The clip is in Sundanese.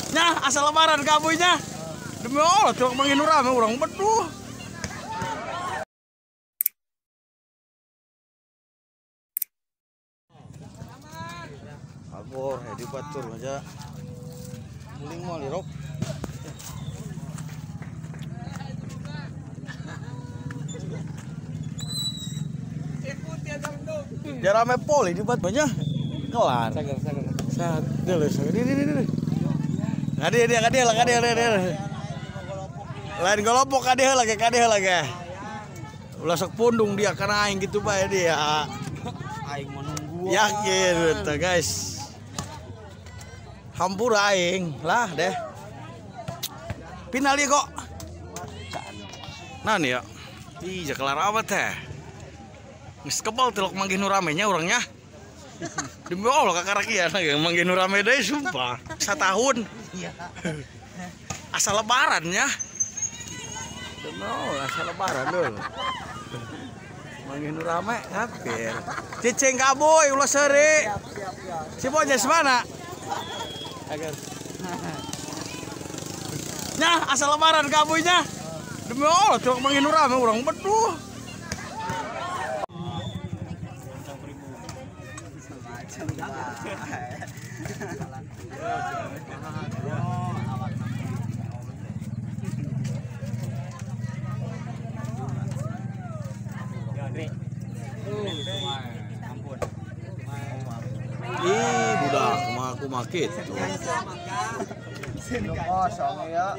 Nah, asal lebaran kabunya. Demi Allah, cilok manggih nu rame urang beduh. Abor, di batur aja. Muling mau lirok. Jarame poli di bat banyak. Kelar. Sagar, sagar. Saat dulu, ini. Kadi dia, kadi lah, kadi dia. Lain golopok kadi lagi, kadi lagi. Ulah sok pundung dia karena aing gitu bae dia. Aing menunggu. Yakin betul guys. Hampura aing lah deh. Pinal kok. Nah nih ya. Ih, kelar apa teh? Geus kebal tilok manggih nu ramenya urangnya. Demi Allah kakarakian manggih nu rame deui sumpah. Satahun. Asal lebaran ya. Demi Allah asal lebaran dulu. Manggih nu rame hampir. Cicing kaboy ulah seuri. Si Bojes mana? Agar. Nah, asal lebaran kaboynya. Demi Allah cilok manggih nu rame urang beduh. Ih, budak kumaha kumaha kitu. Kosong ya.